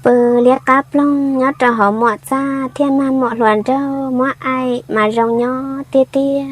pw liab qab ploog nyob rau hauv muam txaj thiab mag muam hluas nraug muab aim mas zoo nyob tiag tiag.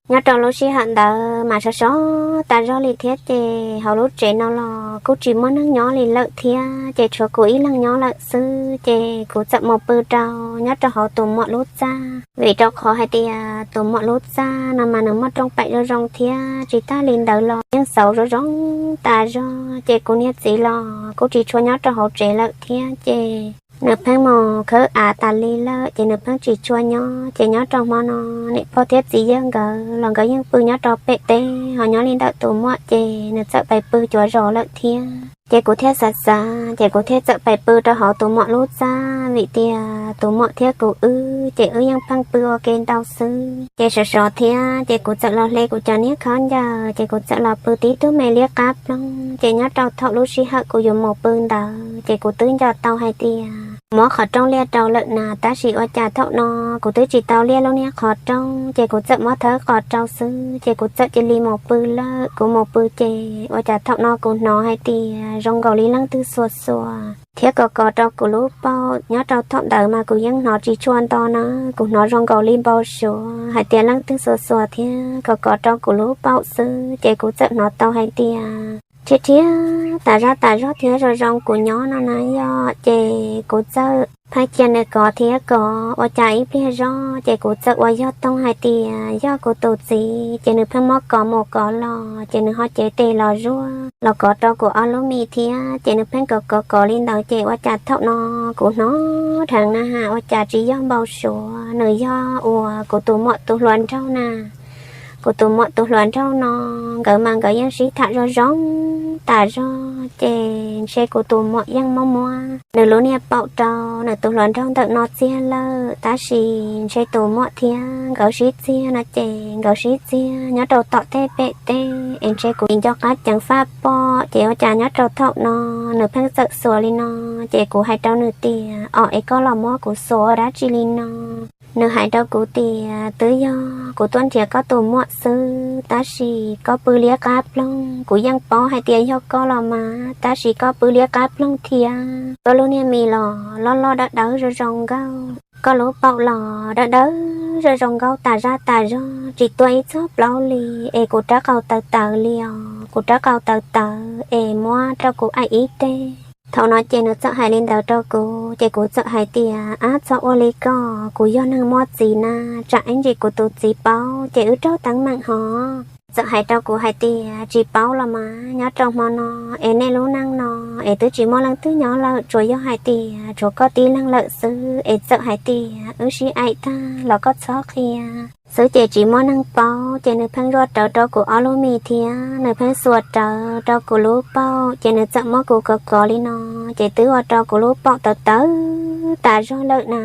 Nyob rau lub sij hawm ntawd mas sov sov tas zog li thiab ces hauv lub tsev no los kuj tsis muaj neeg nyob li lawm thiab ces tshuav kuv ib leeg nyob lawm xwb ces kuv txawm mus pw rau nyob rau hauv tus muam lub txaj vim rau qhov hais tias tus muam lub txaj no mas nws muaj rooj paim zoo zoo thiab tsis tag li ntawd los yeej xauv zoo zoo tas zog ces kuv niag txiv los kuj tsis tshua nyob rau hauv tsev lawm thiab ces nws pheej mus khawb av tas li lawm ces nws pheej tsis tshua nyob ces nyob rau hmo no niam pog thiab txiv yawg nkawd los nkawd yeej pw nyob rau pem teb ho nyob li ntawm tus muam ces nws txawm pais pw cuav zos lawm thiab ces kuv thiaj xav xav ces kuv thiaj txawm pais pw rau hauv tus muam lub txaj vim tias tus muam thiab kuv wb ces wb yeej pheej pw ua ke ntau xwb ces sov sov thiab ces kuv txawm los hle kuv cov niag khaub ncaws ces kuv txawm los pw tib tug me liab qab ploog ces nyob rau thaum lub sij hawm kuv yuav mus pw ntawd ces kuv twb nco tau hais tias muab qhov rooj liaj rau lawm na tab sis ua cas thaum no kuv twb tsis tau liaj lub niag qhov rooj ces kuv txawm muab thawb qos rau xwb ces kuv txawm cia li mus pw lawm. Kuv mus pw ces ua cas thaum no kuv hnov hais tias zoo nkaus li leej twg xuas xuas thiab kos kos rau kuv lub paum. Nyob rau thaum ntawd mas kuv yeej hnov tsis tshua nto na, kuv hnov zoo nkaus li npau suav hais tias leej twg xuas xuas thiab kos kos rau kuv lub paum xwb ces kuv txawm hnov tau hais tias thiab thiab tas zaj tas zog thiab zoo zoo kuv nyob no na yog ces kuv txawm pheej cia nws kov thiab kov ua cas ib pliag zog ces kuv txawm ua yog toog hais tias yog kuv tus txiv ces nws pheej muab kov mus kov los ces nws ho cev tes los zuaj los kov rau kuv ob lub mis thiab ces nws pheej kov kov kov li ntawd ces ua cas thaum no kuv hnov dheev na has ua cas tsis yog npau suav nws yog uas kuv tus muam tus hluas nraug na. Kuv tus muam tus hluas nraug no nkawd mas nkawd yeej sib tham zoo zoo tas zog ces ntshe kuv tus muam yeej muab muab nws lub niag paum rau nws tus hluas nraug ntawm no txiag lawm tab sis ntshe tus muam thiab nkawd sib txiag no ces nkawd sib txiag nyob rau tom tej pem teb es ntshe kuv nco qab ceev faj pom ces ua cas nyob rau thaum no nws pheej txawm xuas li no ces kuv hais rau nws tias o es koj los muab kuv xuas ua dab tsi li no. Nws hais rau kuv tias twb yog kuv tuaj nrhiav koj tus muam xwb tab sis koj pw liab qab ploog kuv yeej paub hais tias yog koj los mas tab sis koj pw liab qab ploog thiab koj lub niag mis los loj loj dawb dawb zoo zoo nkauj koj lub paum los dawb dawb zoo zoo nkauj tas zaj tas zog tsis tuaj ib txog plaub li es kuv rab qau tawv tawv li os kuv rab qau tawv tawv es muab rau kuv aim ib teg. Thaum no ces nws txawm hais li ntawd rau kuv ces kuv txawm hais tias ab txhob ua li koj kuv yog neeg muaj txiv na tsam ib ntsis kuv tus txiv paub ces wb raug teeb meem hov. Txawm hais rau kuv hais tias tsis paub los mas nyob rau hmo no es nej lub neej no es twb tsis muaj leej twg nyob lawm tsuas yog hais tias tshuav koj tib leeg lawm xwb es txawm hais tias wb sib aim tag los koj txhob qhia xwb ces tsis muaj neeg paub ces nws pheej zuaj rawv rau kuv ob lub mis thiab nws pheej xuas rawv rau kuv lub paum ces nws txawm muab kuv kov kov li no ces twb ua rau kuv lub paum tawv tawv tas zog lawm na.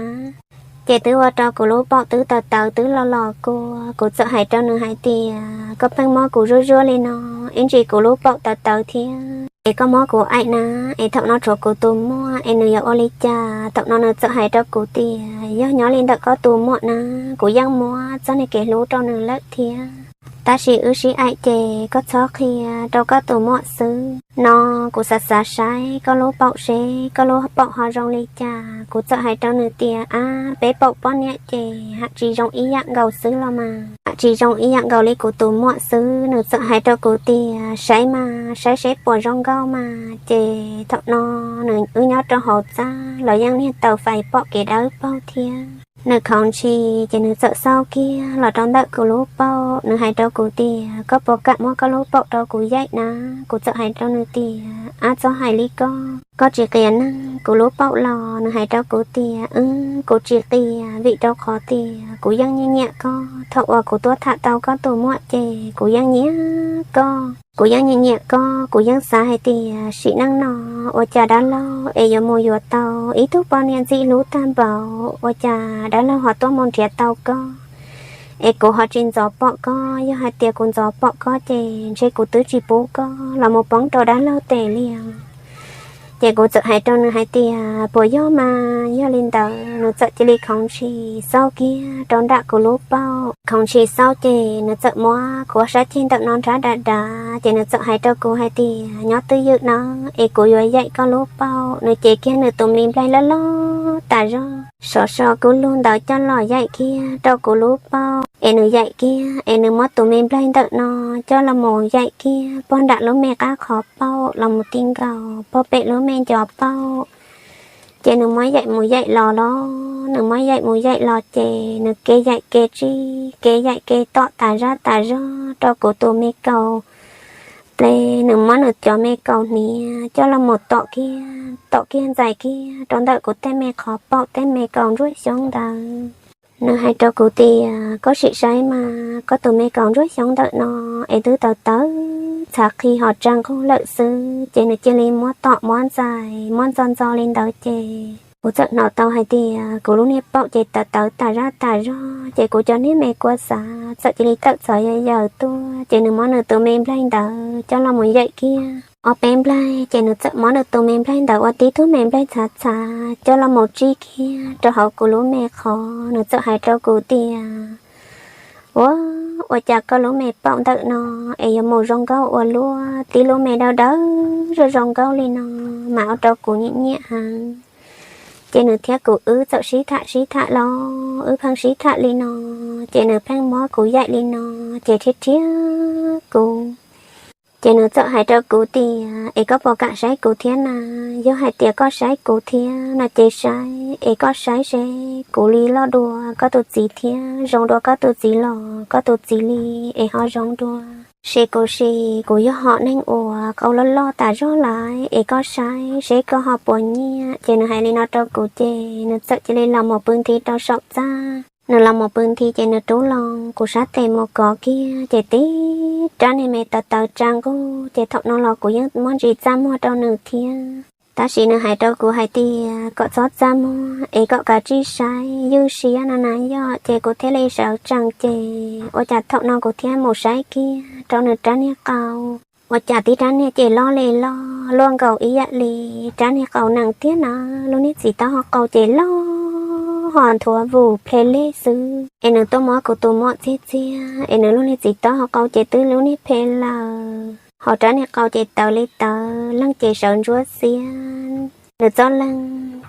Ces twb ua rau kuv lub paum twb tawv tawv twb los los kua kuv txawm hais rau nws hais tias koj pheej muab kuv zuaj zuaj li no ib ntsis kuv lub paum tawv tawv thiab es koj muab kuv aim na es thaum no tshuav kuv tus muam es nws yuav ua li cas. Thaum no nws txawm hais rau kuv tias yog nyob li ntawm koj tus muam na kuv yeej muab txoj niag kev hlub rau nws lawm thiab tab sis wb sib aim ces koj txhob qhia rau koj tus muam xwb no. Kuv xav xav saib koj lub paum seb koj lub paum ho zoo li cas kuv txawm hais rau nws tias ab peb paum poj niam ces ham tsis zoo ib yam nkaus xwb los mas ham tsis zoo ib yam nkaus li kuv tus muam xwb. Nws txawm hais rau kuv tias saib mas saib seb puas zoo nkauj mas ces thaum no nws wb nyob rau hauv txaj los yeej niag taws fais pom kev dawb paug thiab nws khoov ntshis ces nws txawm xauj kiag los rau ntawm kuv lub paum nws hais rau kuv tias koj puas kam muab koj lub paum rau kuv yaim na. Kuv txawm hais rau nws tias ab txhob hais li koj, koj tsis qias neeg kuv lub paum los? Nws hais rau kuv tias wb kuv tsis qias vim rau qhov tias kuv yeej nyiam nyiam koj thaum uas kuv tuaj tham tau koj tus muam ces kuv yeej nyiam koj kuv yeej nyiam nyiam koj kuv yeej xav hais tias sim neej no ua cas dab laug es yuav mus yuav tau ib tug poj niam ntxim hlub tag npaum ua cas dab laug ho tuaj mus nrhiav tau koj es kuv ho tsis ntxov pom koj. Yog hais tias kuv ntxov pom koj ces ntshe kuv twb tsis pub koj los mus poob rau dab laug tes li os. Ces kuv txawm hais rau nws hais tias puas yog mas Yog li ntawd nws txawm cia li khoov ntshis xauj kiag rau nram kuv lub paum. Khoov ntshis xauj ces nws txawm muab kuv ob sab ceg ntawm no nrhab dav dav, ces nws txawm hais rau kuv hais tias, nyob twj ywm nawb, es kuv yuav yaim koj lub paum. Nws cev kiag nws tus me nplaig loj loj tas zog sov so kub lug ntawd coj los yaim kiag rau kuv lub paum, es nws yaim kiag, es nws muab tus me nplaig ntawm no coj los mus yaim kiag pog nram lub me qab qhov paum los mus ti nkaus pog pem lub me ncov paum. Ces nws muab yaim mus yaim los los, nws muab yaim mus yaim los ces nws ke yaim ke tsij, ke yaim ke tom tas zaj tas zog rau kuv tus me kaus ple. Nws muab nws cov me kaus hniav coj los mus tom kiag, tom kiag ntxais kiag rau ntawm kuv tej me qhov paum tej me kaus ntsuab xyoob ntawd. Nws hais rau kuv tias, koj sim saib mas, koj tus me kaus ntsuab xyoob ntawm no es twb tawv tawv txhav qhi ho tsa nqug lawm xwb. Ces nws cia li muab tom muab ntxais muab ntxo ntxo li ntawd ces kuv txawm hnov tau hais tias kuv lub niag paum ces tawv tawv tas zaj tas zog, ces kuv cov niag me kua xav txawm cia li tawm txhov yaws yaws tuaj. Ces nws muab nws tus me nplaig ntawd coj los mus yaim kiag ob peb nplaig, ces nws txawm muab nws tus me nplaig ntawd ua tib tug me nplaig txhav txhav coj los mus tsij kiag rau hauv kuv lub me qhov. Nws txawm hais rau kuv tias, ua, ua cas koj lub me paum ntawm no es yuav mus zoo nkauj ua luaj, tib lub me dawb dawb zoo zoo nkauj li no, mas ua rau kuv nyiam nyiam heev. Ces nws thiab kuv wb txawm sib tham sib tham los, wb pheej sib tham li no, ces nws pheej muab kuv yaim li no, ces rhiab rhiab kuv. Ces nws txawm hais rau kuv tias, es koj puas kam saib kuv thiab na? Yog hais tias koj saib kuv thiab no ces saib, es koj saib seb kuv li loj dua koj tus txiv thiab zoo dua koj tus txiv los koj tus txiv li es ho zoo dua. Sis kuv sis kuv yog hom neeg uas qau loj loj tas zog lawm, es koj saib seb koj ho puas nyiam. Ces nws hais li no rau kuv ces nws txawm cia li los mus pw nthi rau saum txaj. Nws los mus pw nthi ces nws rub loo kuv sab tes mus kov kiag ces tib rab niag me tawv tawv tsa nqug, ces thaum no los kuv yeej muab ntsis txaj muag rau nws thiab. Tab sis nws hais rau kuv hais tias kom txhob txaj muag es kom kav tsij saib ywj siab no na yom, ces kuv thiaj li sawv tsees ces ua cas thaum no kuv thiaj mus saib kiag rau nws rab niag qau, ua cas tib rab niag ces loj li loj luaj nkaus ib yam li rab niag qau nees thiab na. Lub niag txiv taub hau qau ces loj ho nthuav vus phe lej xwb, es nws tuaj muab kuv tus muam txiag txiag es nws lub niag txiv taub hau qau ces twb lub niag phe lawm, ho rab niag qau ces tawv li tawv, leeg ces sawv ntsuab xiab. Nws txoj leeg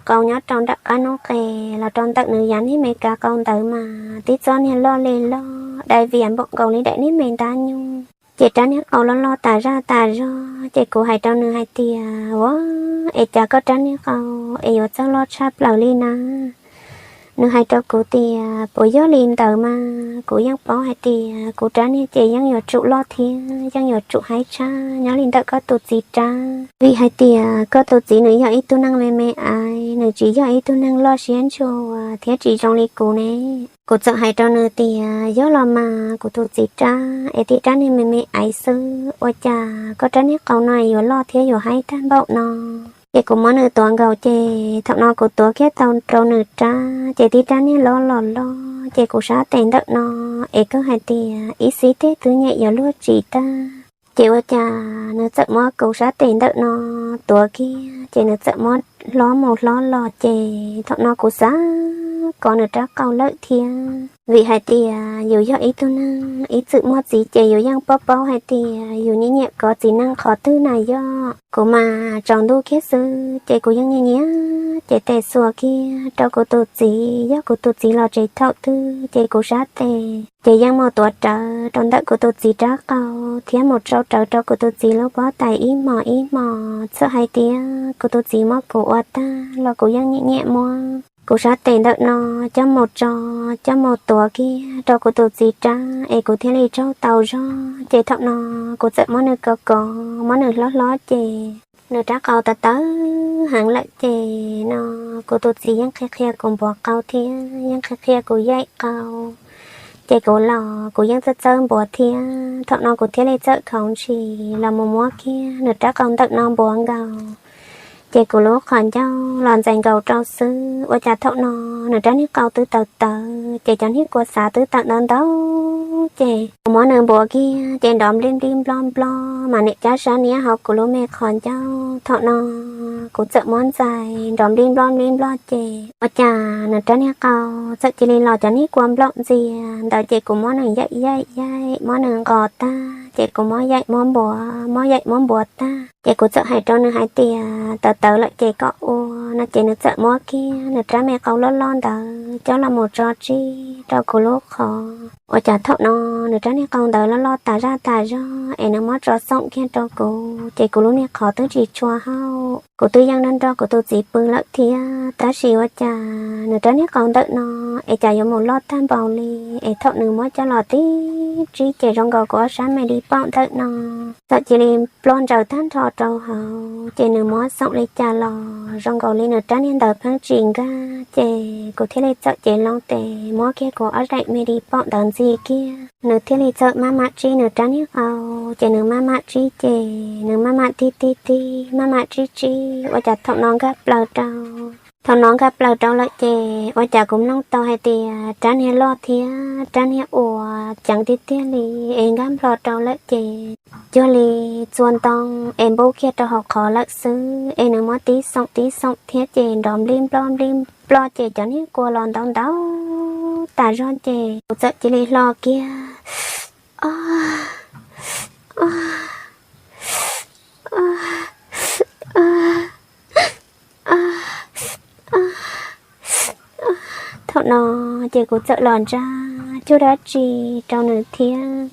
qau nyob rau nram qab noob qes los rau ntawm nws yav niag me kav qau ntawd mas tib txoj niag loj li loj dai vias npaum nkaus li daim niag me ntab nyuj. Ces rab niag qau loj loj tas zaj tas zog, ces kuv hais rau nws hais tias, ua, es cas koj rab niag qau es yuav txawj loj tshaj plaws li na? Nws hais rau kuv tias, puas yog li ntawd mas kuv yeej paub hais tias kuv rab niag ces yeej yuav tsum loj thiab yeej yuav tsum haib tshaj nyob li ntawm koj tus txiv rab, vim hais tias koj tus txiv nws yog ib tug neeg me me aiv, nws tsis yog ib tug neeg loj siab ntshua thiab tsis zoo li kuv ne. Kuv txawm hais rau nws tias, yog los mas kuv tus txiv rab es tib rab niag me me aiv xwb, ua cas koj rab niag qau no yuav loj thiab yuav haib tag npaum no? Ces kuv muab nws tuav nkaus ces thaum no kuv tuav kiag tau rau nws rab ces tib rab niag loj los loj, ces kuv sab tes ntawm no es kawg hais tias ib xib teg twb nyem yuav luag tsis tag. Ces ua cas nws txawm muab kuv sab tes ntawm no tuav kiag ces nws txawm muab hlob mus hlob los ces thaum no kuv xav kov nws rab qau lawm thiab, vim hais tias yus yog ib tug neeg ib txwm muaj txiv ces yus yeej paub paub hais tias yus nyiam nyiam kov txiv neej qhov twg na yom. Kuv mas tsaus ntuj kiag xwb ces kuv yeej nyiam nyiam ces tes xuas kiag rau kuv tus txiv, yog kuv tus txiv los tsev thaum twg ces kuv sab tes ces yeej mus tuav rawv rau ntawm kuv tus txiv rab qau thiab mus tsau rawv rau kuv tus txiv lub pob tais ib hmos ib hmos. Txawm hais tias kuv tus txiv muab kuv ua tag los kuv yeej nyiam nyiam muab kuv sab tes ntawm no coj mus tso, coj mus tuav kiag rau kuv tus txiv rab es kuv thiaj li tsaug tau zog. Ces thaum no kuv txawm muab nws kov kov, muab nws hlob hlob ces nws rab qau tawv tawv heev lawm ces no kuv tus txiv yeej qhia qhia kuv npuav qau thiab yeej qhia qhia kuv yaim qau. Ces kuv los kuv yeej txawj txawj npuav thiab, thaum no kuv thiaj li txawm khoov ntshis los mus muab kiag nws rab qau ntawm no npuav nkaus. Ces kuv lub qhov ncauj los ntxais nkaus rau xwb, ua cas thaum no nws rab niag qau twb tawv tawv, ces cov niag kua xav twb tawm ntau ntau. Ces kuv muab nws npuav kiag ces nrov nplij nplij nploj nploj mas nim cab sab niab hauv kuv lub me qhov ncauj. Thaum no kuv txawm muab ntxais nrov nplij nploj nplij nploj ces ua cas nws rab niag qau txawm cia li los cov niag kua nplaum ntxias ntawd, ces kuv muab nws yaim yaim yaim, muab nws nqos tag, ces kuv muab yaim muab npuav, muab yaim muab npuav tag, ces kuv txawm hais rau nws hais tias tawv tawv lawm ces kom ua no, ces nws txawm muab kiag nws rab me qau loj loj ntawd coj los mus tso tsib rau kuv lub qhov. Ua cas thaum no nws rab niag qau ntawd loj loj tas zaj tas zog es nws muab tso xoom kiag rau kuv, ces kuv lub niag qhov twb tsis tshua hauj. Kuv twb yeej nrog nrog kuv tus txiv pw lawm thiab, tab sis ua cas nws rab niag qau ntawm no es cas yuav mus loj tag npaum li, es thaum nws muab coj los tib tsib ces zoo nkaus kuv ob sab me li paum ntawm no txawm cia li ploj ntsaws tag nrho rau hauv, ces nws muab xoom li cas los zoo nkaus li nws rab niag ntawd pheej tsis nkag, ces kuv thiaj li txawm cev loo tes muab kiag kuv ob daim me li paum ntawd ntxi kiag, nws thiaj li txawm maj mam tsib nws rab niag qau. Ces nws maj mam tsib ces nws maj mam tig tig tig maj mam tsib tsib, ua cas thaum no nkag plaws rau. Thaum no nkag plaws rau lawm ces ua cas kuv mloog tau hais tias rab niag loj thiab rab niag uas ceev tiag tiag li es nkag nplho rau lawm ces cuag li txua ntoo es npub kiag rau hauv qhov lawm xwb, es nws muab tib xoom tib xoom thiab ces nrov nplij nploj nplij nploj ces cov niag kua los ntau ntau tas zog ces kuv txawm cia li hlo kiag, thaum no ces kuv txawm los ntsaj cuag dab tsi rau nws thiab.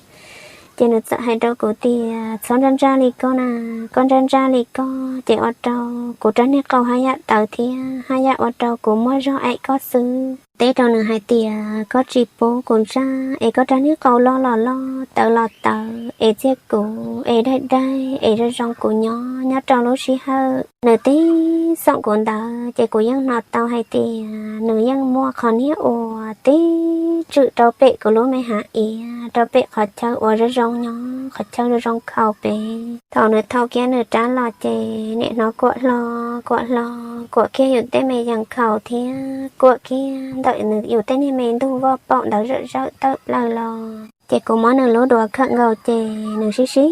Ces nws txawm hais rau kuv tias txhob ntsaj ntsaj li koj na, koj ntsaj ntsaj li koj ces ua rau kuv rab niag qau haj yam tawv thiab haj yam ua rau kuv muaj zog aim koj xwb. Teb rau nws hais tias koj tsis pub kuv ntsaj es koj rab niag qau loj los loj tawv los tawv es txiaj kuv es daig daig es zoo zoo kuv nyob nyob rau lub sij hawm nws tib xoom kuv ntawd ces kuv yeej hnov tau hais tias nws yeej muaj qhov niag uas tib tswm rau pem kuv lub me hav iav rau pem qhov chaw uas zoo zoo nyob qhov chaw zoo zoo khaus pem. Thaum nws thau kiag nws rab los ces nim hnov kuam hlo kuam hlo, kuam kiag yus tej me yees khaus thiab kuam kiag ntawm nws yus tej niag me ntug voj paum ntawd zawm zawm tawm plaws los. Ces kuv muab nws lub duav khawm nkaus ces nws sib sib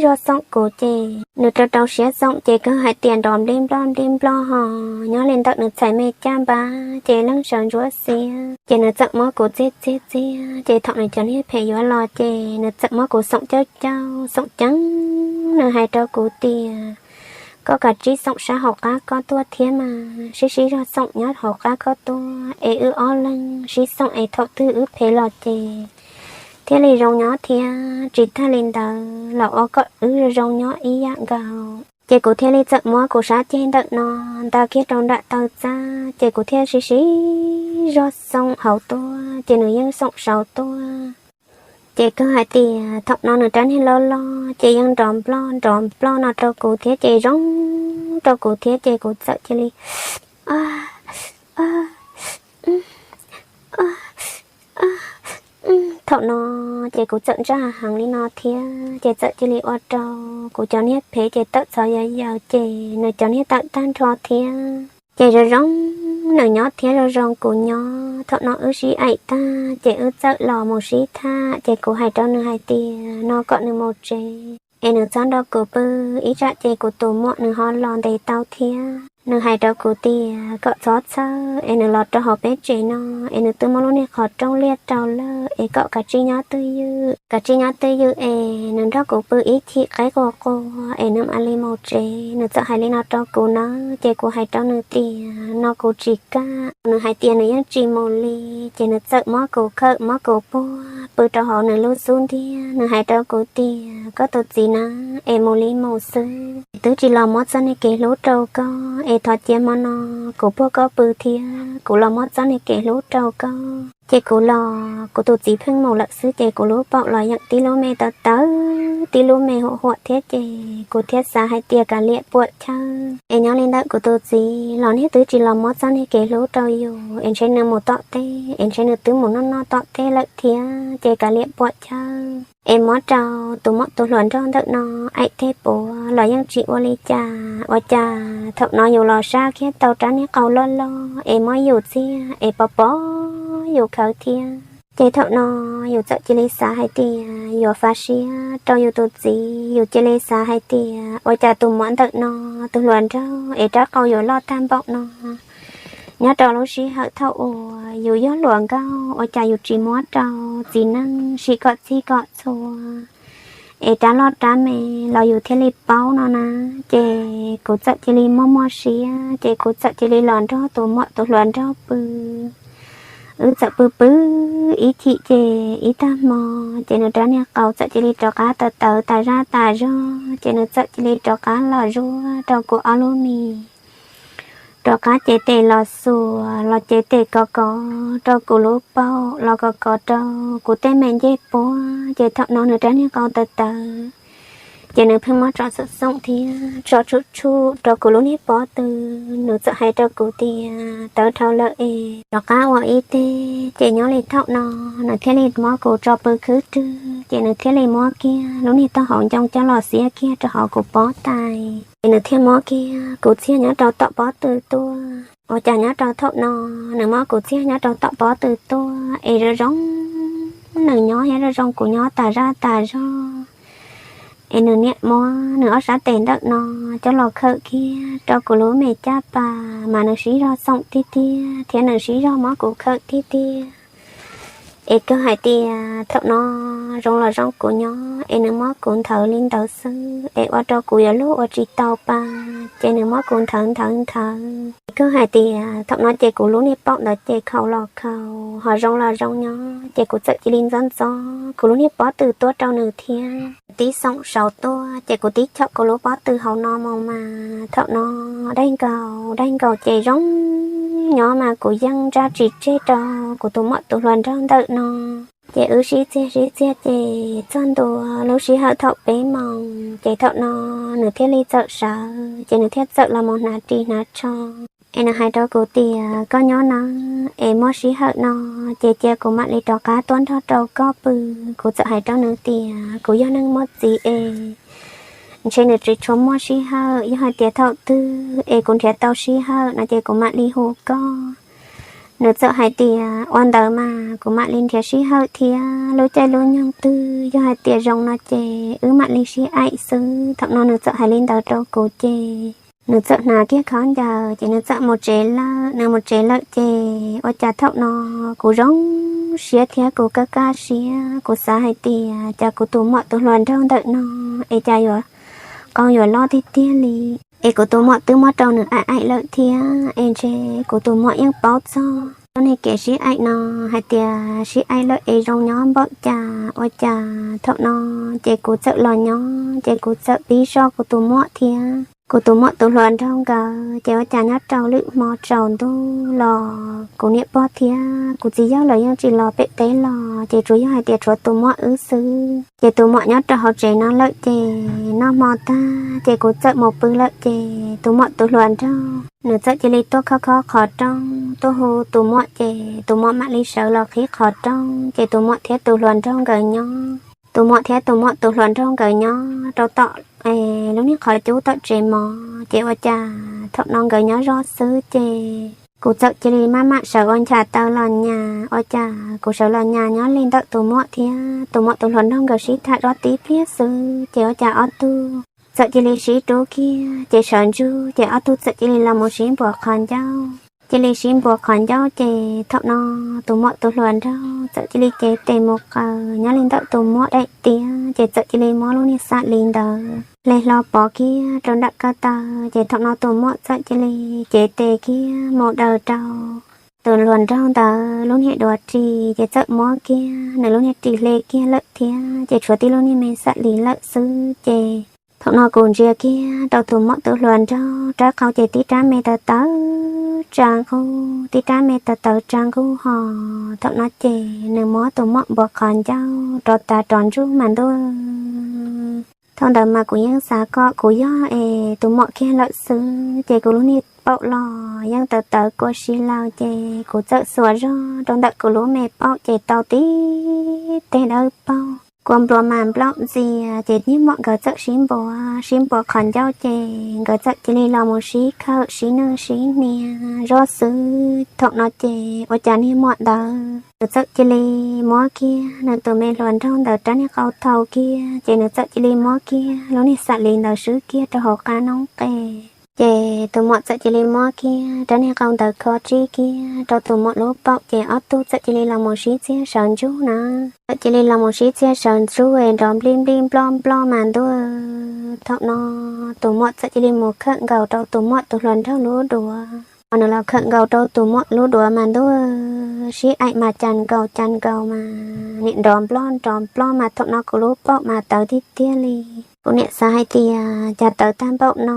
zog xoom kuv ces nws rau rau siab xoom ces kawg hais tias nrov nplij nploj nplij nploj ho nyob li ntawm nws txhais me caj npab ces leej sawv ntsuab xiab ces nws txawm muab kuv txiag txiag txiag ces thaum nws cov niag phem yuav los ces nws txawm muab kuv xoom cauj cauj xoom ceeb. Nws hais rau kuv tias koj kav tsij xoom sab hauv qab koj tuaj thiab mas, sib sib zog xoom nyob hauv qab koj tuaj es wb ob leeg sib xoom es thaum twg wb phem los ces thiaj li zoo nyob thiab. Tsis tag li ntawd los ua kom wb zoo zoo nyob ib yam nkaus. Ces kuv thiaj li txawm muab kuv sab ceg ntawm no nta kiag rau nram taw txaj ces kuv thiaj sib sib zog xoom hauv tuaj ces nws yeej xoom saud tuaj. Ces kawg hais tias thaum no nws rab niag loj loj ces yeej nrov nploj nrov nploj no rau kuv thiab ces zoo rau kuv thiab ces kuv txawm cia li thaum no ces kuv txawm ntsaj heev li no thiab ces txawm cia li ua rau kuv cov niag phem ces tawm txhov yaws yaws ces nws cov niag tawm tag nrho thiab. Ces zoo zoo nws nyob thiab zoo zoo kuv nyob, thaum no wb sib aim tag ces wb txawm los mus sib tham ces kuv hais rau nws hais tias no kom nws mus tsev es nws txhob nrog kuv pw, ib tsam ces kuv tus muam nws ho los ntes tau thiab. Nws hais rau kuv tias kom txhob txhawj es nws los rau hauv peb tsev no es nws twb muaj lub niag qhov rooj liaj rau lawm es kom kav tsij nyob twj ywm, kav tsij nyob twj ywm es nws nrog kuv pw ib chim qaib qua qua es nws mam li mus tsev. Nws txawm hais li no rau kuv na ces kuv hais rau nws tias no kuv tsis kam. Nws hais tias nws yeej tsis mus li ces nws txawm muab kuv khawm muab kuv puag pw rau hauv nws lub xub ntiag. Nws hais rau kuv tias koj tus txiv na es mus li mus xwb es twb tsis los muab txoj niag kev hlub rau koj es thov cia hmo no kuv puag koj pw thiab kuv los muab txoj niag kev hlub rau koj. Ces kuv los kuv tus txiv pheej mus lawm xwb ces kuv lub paum los yeej tib lub me tawv tawv, tib lub me huam huam thiab ces kuv thiaj xav hais tias kav liam puam chawj. Es nyob li ntawm kuv tus txiv los niag twb tsis los muab txoj niag kev hlub rau yus, es ntshe nws mus tom teb, es ntshe nws twb mus noj noj tom teb lawm thiab ces kav liam puam chawj. Es muab rau tus muam tus hluas nraug ntawm no aim tej puav los yeej tsis ua li cas. Ua cas thaum no yus los sab kiag tau rab niag qau loj loj es muab yus txiag es pov pov yus khawv thiab. Ces thaum no yus txawm cia li xav hais tias yuav fav siab rau yus tus txiv, yus cia li xav hais tias ua cas tus muam ntawm no, tus hluas nraug es rab qau yuav loj tag npaum no. Nyob rau lub sij hawm thaum uas yus yog hluas nkauj ua cas yus tsis muab rau txiv neej sim kom txhij kom txhua, es rab loj rab me los yus thiaj li paub no na. Ces kuv txawm cia li muaj muaj siab ces kuv txawm cia li los nrog tus muam tus hluas nraug pw. Wb txawm pw pw ib chim ces ib tag hmo ces nws rab niag qau txawm cia li rov qab tawv tawv tas zaj tas zog ces nws txawm cia li rov qab los zuaj rau kuv ob lub mis, rov qab cev tes los xuas los cev tes kov kov rau kuv lub paum los kov kov rau kuv tej me ncej puab. Ces thaum no nws rab niag qau tawv tawv ces nws pheej muab tso xoom xoom thiab tso tshuj tshuj rau kuv lub niag pob tw. Nws txawm hais rau kuv tias tawv dhau lawm es rov qab ua ib teg. Ces nyob li thaum no nws thiaj li muab kuv tso pw khwb rwg ces nws thiaj li muab kiag lub niag taub hau ncoo coj los xiab kiag rau hauv kuv pob tais ces nws thiaj muab kiag kuv txiag nyob rau tom pob tw tuaj. Ua cas nyob rau thaum no nws muab kuv txiag nyob rau tom pob tw tuaj es zoo zoo nws nyob thiab zoo zoo kuv nyob tas zaj tas zog. Es nws niam muab nws ob sab tes ntawm no coj los khawm kiag rau kuv lub me caj pas mas nws siv zog xoom tiag tiag thiab nws siv zog muab kuv khawm tiag tiag. Es kawg hais tias thaum no zoo los zoo kuv nyob es nws muab kuv nthawv li ntawd xwb es ua rau kuv yuav luag ua tsis tau pa, ces nws muab kuv nthawv nthawv nthawv. Es kawg hais tias thaum no ces kuv lub niag paum ntawd ces khaus los khaus ho zoo los zoo nyob ces kuv txawm cia li ntxob ntxob kuv lub niag pob tw tuaj rau nws thiab. Tib xoom saud tuaj ces kuv tib chom kuv lub pob tw hauv no mus mas thaum no daig nkaus daig nkaus ces zoo nyob mas kuv yeej ntsaj tsis tseg rau kuv tus muam tus hluas nraug ntawm no. Ces wb sib txiag sib txiag ces txog ntua lub sij hawm thaum peb moos ces thaum no nws thiaj li txawm sawv ces nws thiaj txawm los mus hnav ris hnav tsho. Es nws hais rau kuv tias koj nyob na, es muaj sij hawm no ces cia kuv mam li rov qab tuaj nrog rau koj pw. Kuv txawm hais rau nws tias kuv yog neeg muaj txiv es ntshe nws tsis tshua muaj sij hawm, yog hais tias thaum twg es kuv nrhiav tau sij hawm no ces kuv mam li hu koj. Nws txawm hais tias ua ntawd mas kuv mam li nrhiav sij hawm thiab lub caij lub nyoog twg yog hais tias zoo no ces wb mam li sib aim xwb. Thaum no nws txawm hais li ntawd rau kuv ces nws txawm hnav kiag khaub ncaws ces nws txawm mus tsev lawm. Nws mus tsev lawm ces ua cas thaum no kuv zoo siab thiab kuv kaj kaj siab, kuv xav hais tias cas kuv tus muam tus hluas nraug ntawm no es cas yuav qau yuav loj tiag tiag li. Es kuv tus muam twb muab rau nws aim aim lawm thiab es ntshe kuv tus muam yeej paub txog lub niag kev sib aim no hais tias sib aim lawm es zoo nyob npaum cas. Ua cas thaum no ces kuv txawm los nyob ces kuv txawm pib soj kuv tus muam thiab kuv tus muam tus hluas nraug nkawd. Ces ua cas nyob rau lwm hmo tsaus ntuj los kuv niam pog thiab kuv txiv yawg lawv yeej tsis los pem teb los ces tsuas yog hais tias tshuav tus muam wb xwb. Ces tus muam nyob rau hauv tsev no lawm ces noj hmo tag ces kuv txawm mus pw lawm ces tus muam tus hluas nraug nws txawm cia li tuaj khob khob qhov rooj tuaj hu tus muam ces tus muam mam li sawv los qhib qhov rooj ces tus muam thiab tus hluas nraug nkawd nyob. Tus muam thiab tus muam tus hluas nraug nkawd nyob rau tom lub niag qhov cub tom tsev mov ces ua cas thaum no nkawd nyob zoj xwb ces kuv txawm cia li maj mam sawv ua ncha taw los nyas. Ua cas kuv sawv los nyas nyob li ntawm tus muam thiab tus muam tus hluas nraug nkawd sib tham zoj tib pliag xwb ces ua cas ob tug txawm cia li sib rub kiag ces sawv ntsug ces ob tug txawm cia li los mus sib npuav qhov ncauj. Cia li sib npuav qhov ncauj ces thaum no tus muam tus hluas nraug txawm cia li cev tes mus qaws nyob li ntawm tus muam daim tiab ces txawm cia li muab lub niag xam li ntawd hle hlo pov kiag rau nram kawg taw ces thaum no tus muam txawm cia li cev tes kiag mus daws rau tus hluas nraug ntawd lub niag duav ris ces txawm muab kiag nws lub niag ris hle kiag lawm thiab ces tshuav tib lub niag me xam li lawm xwb ces Thaum no kuv ntsia kiag rau tus muam tus hluas nraug rab qau ces tib rab me tawv tawv tsa nqub, tib rab me tawv tawv tsa nqub hos. Thaum no ces nws muab tus muam npuav qhov ncauj rov tas rov ntsug mas ntuj. Thaum ntawd mas kuv yeej xav kom kuv yog es tus muam kiag lawm xwb, ces kuv lub niag paum los yeej tawv tawv kua si laws, ces kuv txawm xuas zog rau ntawm kuv lub me paum ces tau tib teg dawb paug kua nplua mas nplaum ntxias, ces niag muam nkawd txawm sib npuav sib npuav qhov ncauj, ces nkawd txawm cia li los mus sib khawm sib nwj sib hnia zoj xwb. Thaum no ces ua cas niag muam ntawd nws txawm cia li muab kiag nws tus me hluas nraug ntawd rab niag qau thau kiag, ces nws txawm cia li muab kiag lub niag xam li ntawd swb kiag rau hauv qab noob qes. Ces tus muam txawm cia li muab kiag rab niag qau ntawd kho tsib kiag rau tus muam lub paum, ces ob tug txawm cia li los mus sib txiag sawv ntsug na. Txawm cia li los mus sib txiag sawv ntsug es nrov nplij nplij nploj nploj mas ntuj. Thaum no tus muam txawm cia li mus khawm nkaus rau tus muam tus hluas nraug lub duav. Thaum nws los khawm nkaus rau tus muam lub duav mas ntuj, sib aim mas cas nkaus cas nkaus mas nim nrov nploj nrov nploj mas thaum no kuv lub paum mas tawv tiag tiag li. Kuv niam xav hais tias cas tawv tag npaum no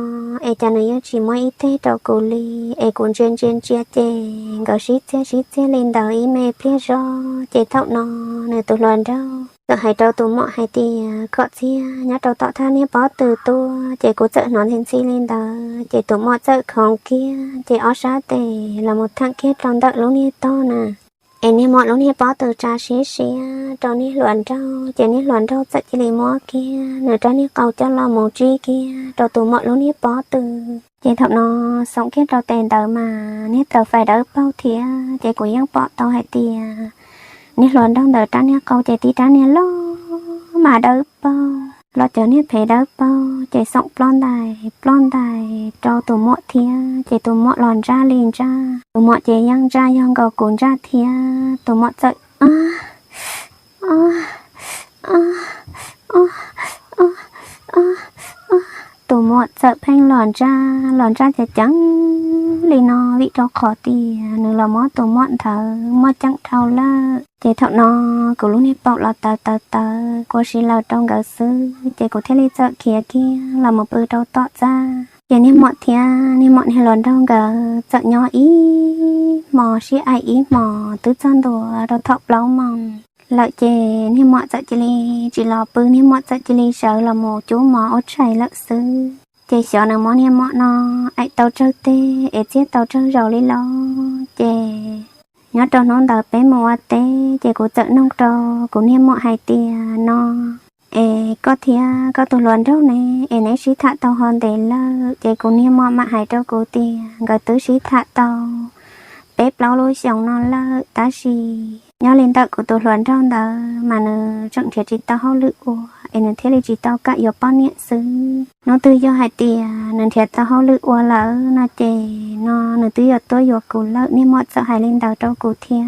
es cas nws yeej tsis muab ib teg rau kuv li, es kuv ntsia ntsia ntsia ces nkawd sib txiag sib txiag li ntawd ib me pliag zog, ces thaum no nws tus hluas nraug txawm hais rau tus muam hais tias kom txiag nyob rau tom thaj niag pob tw tuaj, ces kuv txawm hnov ntxhi ntxhi li ntawd, ces tus muam txawm khoov kiag ces ob sab tes los mus theem kiag rau ntawm lub niag tog na. Es niag muam lub niag pob tw tsa siab siab rau niag hluas nraug, ces niag hluas nraug txawm cia li muab kiag nws rab niag qau coj los mus tsib kiag rau tus muam lub niag pob tw. Ces thaum no xoom kiag rau tes ntawd mas niag taws fais dawb paug thiab, ces kuv yeej pom tau hais tias niag hluas nraug ntawd rab niag qau ces tib rab niag loj mas dawb paug, los cov niag phev dawb paug, ces xoom ploj ntais ploj ntais rau tus muam thiab, ces tus muam los ntsaj li ntsaj. Tus muam ces yeej ntsaj yog nkaus kuv ntsaj thiab, tus muam txawm tus muam txawm pheej los ntsaj los ntsaj ceev ceev li no vim rau qhov tias nws los muab tus muam nthawv muaj ceem dhau lawm. Ces thaum no kuv lub niag paum los tawv tawv tawv kua si laws rau nkawd xwb, ces kuv thiaj li txawm khiav kiag los mus pw rau tom txaj. Ces niag muam thiab niag muam niag hluas nraug nkawd txawm nyob ib hmos sib aim ib hmos twb txog ntua rau thaum plaub moos lawm, ces niag muam txawm cia li tsis los pw, niag muam txawm cia li sawv los mus cub mov ua tshais lawm xwb. Ces xyov nws muab niag muam no aim tau tsawg teg es txiag tau tsawg zaus li los, ces nyob rau hnub ntawd peb mus ua teb, ces kuv txawm noog rau kuv niag muam hais tias no, es koj thiab koj tus hluas nraug ne, es neb sib tham tau ho ntev lawm? Ces kuv niag muam mam hais rau kuv tias nkawd twb sib tham tau peb plaub lub xyoos no lawm, tab sis nyob li ntawm kuv tus hluas nraug ntawd mas nws tseem nrhiav tsis tau hauj lwm ua, es nws thiaj li tsis tau kam yuav poj niam xwb. Hnub twg yog hais tias nws nrhiav tau hauj lwm ua lawm no ces no nws twb yuav tuaj yuav kuv lawm. Niag muam txawm hais li ntawd rau kuv thiab.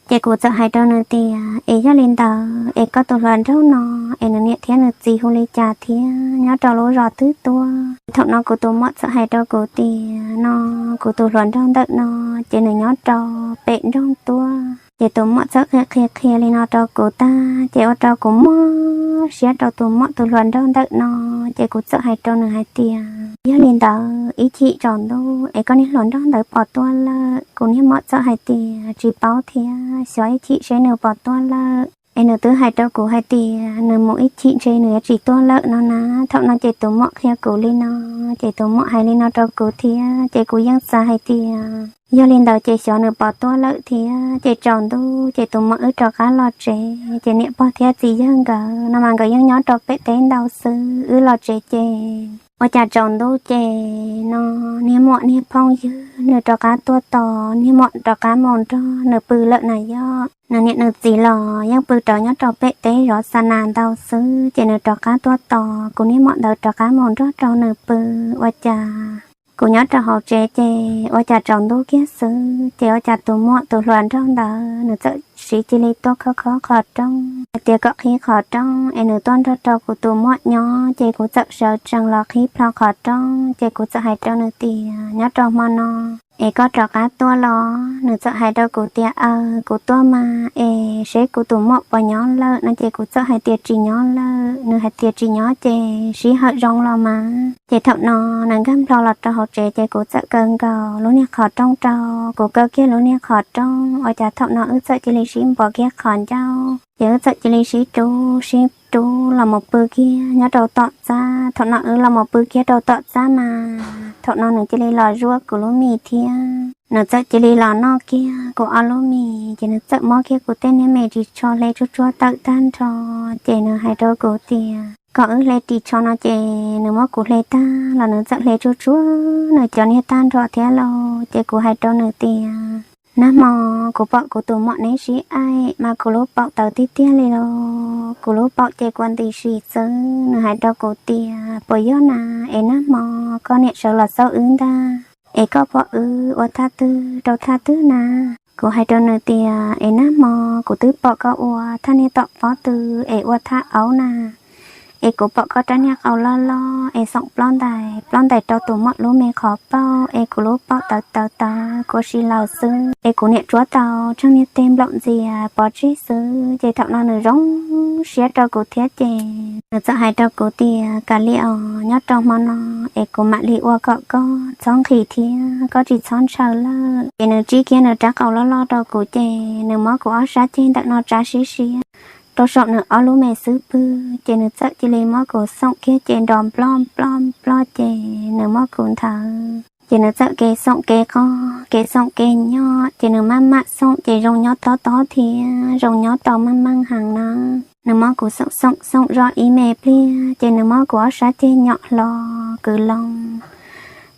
Ces kuv txawm hais rau nws tias es yog li ntawd es koj tus hluas nraug no es nws niam thiab nws txiv hu li cas thiab nyob rau lub zos twg tuaj? Thaum no kuv tus muam txawm hais rau kuv tias no kuv tus hluas nraug ntawm no ces nws nyob rau pem nroog tuaj. Ces tus muam txawm qhia qhia qhia li no rau kuv tag ces ua rau kuv muab siab rau tus muam tus hluas nraug ntawm no. Ces kuv txawm hais rau nws hais tias yog li ntawd ib chim tsaus ntuj es koj niag hluas nraug ntawd pom tuaj lawm? Kuv niag muam txawm hais tias tsis paub thiab, xyov ib chim seb nws pom tuaj lawm. Es nws twb hais rau kuv hais tias nws mus ib chim ntshe nws yuav tsis tuaj lawm no na. Thaum no ces tus muam qhia kuv li no, ces tus muam hais li no rau kuv thiab, ces kuv yeej xav hais tias yog li ntawd ces xyov nws pom tuaj lawm thiab. Ces tsaus ntuj ces tus muam wb rov qab los tsev, ces niam pog thiab txiv yawg nkawd no mas nkawd yeej nyob rau pem teb ntau xwb. Wb los tsev ces ua cas tsaus ntuj ces no niag muam niag phooj ywg nws rov qab tuaj tos niag muam rov qab mus nrog nws pw lawm na yom. Nws niam nws txiv los yeej pw rau nyob rau pem teb zov xa nas ntau xwb, ces nws rov qab tuaj tos kuv niag muam ntawd rov qab mus nrog rau nws pw. Ua cas kuv nyob rau hauv tsev ces ua cas tsaus ntuj kiag xwb, ces ua cas tus muam tus hluas nraug ntawd nws txawm siv cia li tuaj khob khob qhov rooj, hais tias kom qhib qhov rooj es nws tuaj nrog rau kuv tus muam nyob. Ces kuv txawm sawv tsees los qhib plho qhov rooj, ces kuv txawm hais rau nws tias, nyob rau hmo no es koj rov qab tuaj los? Nws txawm hais rau kuv tias, aws, kuv tuaj mas, es seb kuv tus muam puas nyob lawm no. Ces kuv txawm hais tias, tsis nyob lawm. Nws hais tias, tsis nyob ces sij hawm zoo los mas. Ces thaum no nws nkag nplho los rau hauv tsev, ces kuv txawm kaw nkaus lub niag qhov rooj rau. Kuv kaw kiag lub niag qhov rooj, ua cas thaum no wb txawm cia li sib npuav kiag qhov ncauj, ces wb txawm cia li sib rub sib rub los mus pw kiag nyob rau tom txaj. Thaum no wb los mus pw kiag rau tom txaj mas thaum no nws cia li los zuaj kuv lub mis thiab. Nws txawm cia li los noj kiag kuv ob lub mis, ces nws txawm muab kiag kuv tej niag me ris tsho hle tsuag tsuag tawm tag nrho. Ces nws hais rau kuv tias kom wb hle ris tsho no, ces nws muab kuv hle tag los nws txawm hle tsuag tsuag nws cov niag tag nrho thiab lauj. Ces kuv hais rau nws tias, nag hmo kuv pom kuv tus muam neb sib aim mas kuv lub paum tawv tiag tiag li los, kuv lub paum ces kua nti si xwb. Nws hais rau kuv tias, puas yog na, es nag hmo koj niam sawv los xauj wb ntag, es koj pom wb ua thaj twg rau thaj twg na? Kuv hais rau nws tias, es nag hmo kuv twb pom koj ua thaj niag tom pob tw es ua thaj aub na, es kuv pom koj rab niag qau loj loj es xoom plob ntais plob ntais rau tus muam lub me qhov paum, es kuv lub paum tawv tawv tawv kua si laws xwb, es kuv niam tsuab tau tsheej niag teg nplaum ntxias pov tseg xwb. Ces thaum no nws zoo siab rau kuv thiab, ces nws txawm hais rau kuv tias, kav liam os, nyob rau hmo no es kuv mam li ua kom koj txhob nqhis thiab koj tsis txhob ntshaw lawm. Ces nws tsib kiag nws rab qau loj loj rau kuv, ces nws muab kuv ob sab ceg ntawm no tsa siab siab rau saum nws ob lub me xub pwg, ces nws txawm cia li muab kuv xoom kiag ces nrov nploj nploj nploj, ces nws muab kuv nthawv. Ces nws txawm kev xoom kev qog kev xoom kev nyob, ces nws maj mam xoom ces zoo nyob tob tob thiab zoo nyob tau meej meej heev na. Nws muab kuv xoom xoom xoom zoj ib me pliag, ces nws muab kuv ob sab ceg nyom hlo kwv loo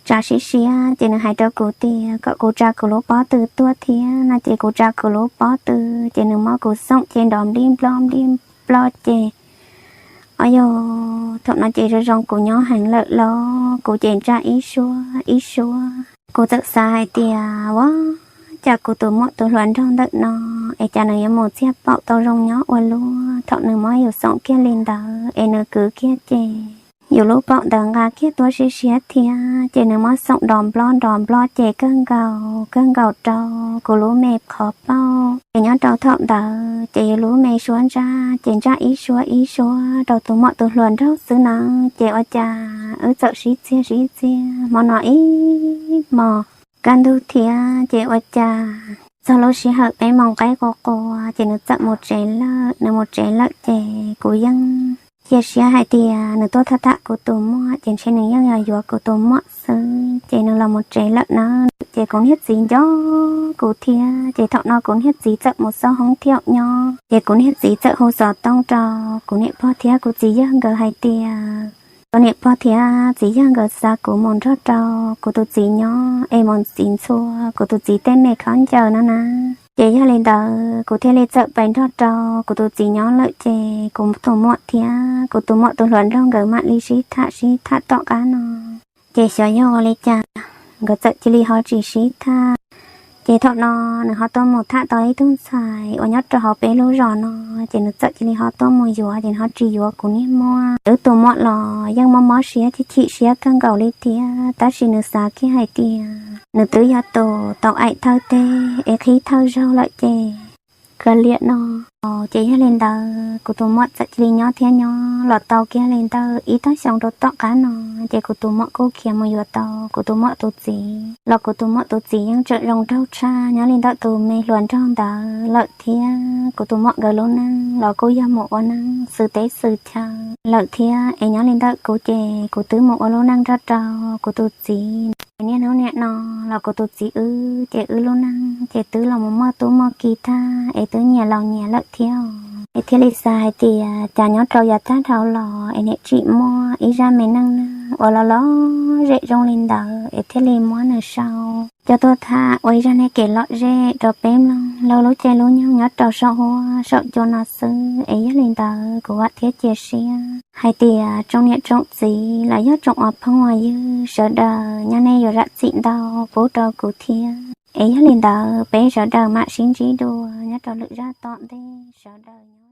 tsa siab siab, ces nws hais rau kuv tias kom kuv tsa kuv lub pob tw tuaj thiab no. Ces kuv tsa kuv lub pob tw, ces nws muab kuv xoom ces nrov nplij nploj nplij nploj ces, o yog, thaum no ces zoo zoo kuv nyob heev lawm los kuv ces ntsaj ib suab ib suab. Kuv txawm xav hais tias, ua cas kuv tus muam tus hluas nraug ntawm no es cas nws yuav mus txiag paum tau zoo nyob ua luaj. Thaum nws muab yus xoom kiag li ntawd es nws kwv kiag ces yus lub paum ntawd nqa kiag tuaj siab siab thiab, ces nws muab xoom nrov nploj nrov nploj ces kawg nkaus kawg nkaus rau kuv lub me qhov paum. Ces nyob rau thaum ntawd ces yus lub me suab ntsaj ces ntsaj ib suab ib suab rau tus muam tus hluas nraug xwb na. Ces ua cas wb txawm sib txiag sib txiag hmo no ib hmos kaj ntug thiab, ces ua cas txog lub sij hawm peb moos qaib qua qua ces nws txawm mus tsev lawm. Nws mus tsev lawm ces kuv yeej cia siab hais tias nws tuaj tham tham kuv tus muam ces ntshe nws yeej yog yuav kuv tus muam xwb, ces nws los mus tsev lawm na. Ces kuv niag txiv nco kuv thiab, ces thaum no kuv niag txiv txawm mus xauj hoob thiaum nyob, ces kuv niag txiv txawm hu xov tooj rau kuv niam pog thiab kuv txiv yawg nkawd hais tias kuv niam pog thiab txiv yawg nkawd xa kuv mus nrog rau kuv tus txiv nyob es mus txiv ntxhua kuv tus txiv tej me khaub ncaws no na. Ces yog li ntawd kuv thiaj li txawm pais nrog rau kuv tus txiv nyob lawm, ces kuv tus muam thiab kuv tus muam tus hluas nraug nkawd mam li sib tham sib tham tom qab no. Ces xyov yog ua li cas nkawd txawm cia li ho tsis sib tham. Ces thaum no nws ho tuaj mus tham tau ib tug ntxhais uas nyob rau hauv peb lub zos no, ces nws txawm cia li ho tuaj mus yuav, ces nws ho tsis yuav kuv niag muam. Wb tus muam los yeej mob mob siab chim chim siab kawg nkaus li thiab, tab sis nws xav kiag hais tias nws twb yog tus tau aim thawj teg es qhib thawj zaug lawm ces kav liam no. Ces yog li ntawd kuv tus muam txawm cia li nyob thiab nyob los tau kiag li ntawd ib tag xyoo rau tom qab no, ces kuv tus muam kuj khiav mus yuav tau kuv tus muam tus txiv los kuv tus muam tus txiv yeej tseem zoo nraug tshaj nyob li ntawm tus me hluas nraug ntawd lawm thiab. Kuv tus muam nkawd lub neej los kuj yog mus ua neej xwm teb xwm chaw lawm thiab, es nyob li ntawm kuv ces kuv twb mus ua lub neej nrog rau kuv tus txiv. Niaj hnub niam no los kuv tus txiv wb ces wb lub neej ces twb los mus muaj tub muaj ki tag es twb nyias laus nyias lawm thiab. Es thiaj li xav hais tias cas nyob rau yav tag dhau los es niam tsim muaj ib zaj me neej neeg uas los los zem zoo li ntawd es thiaj li muab nws sau coj tuaj tham ua ib zaj neeg kev lom zem rau peb mloog laug lub caij lub nyoog nyob rau saum huab saum cua no xwb. Es yog li ntawd kuv vam thiab cia siab hais tias tsoom niam tsoom txiv los yog tsoom ua phooj ua ywg sawv daws nyob nej yuav zam txim ntau pub rau kuv thiab. Es yog li ntawd peb sawv daws mam sib ntsib dua nyob rau lwm zaj tom ntej sawv daws.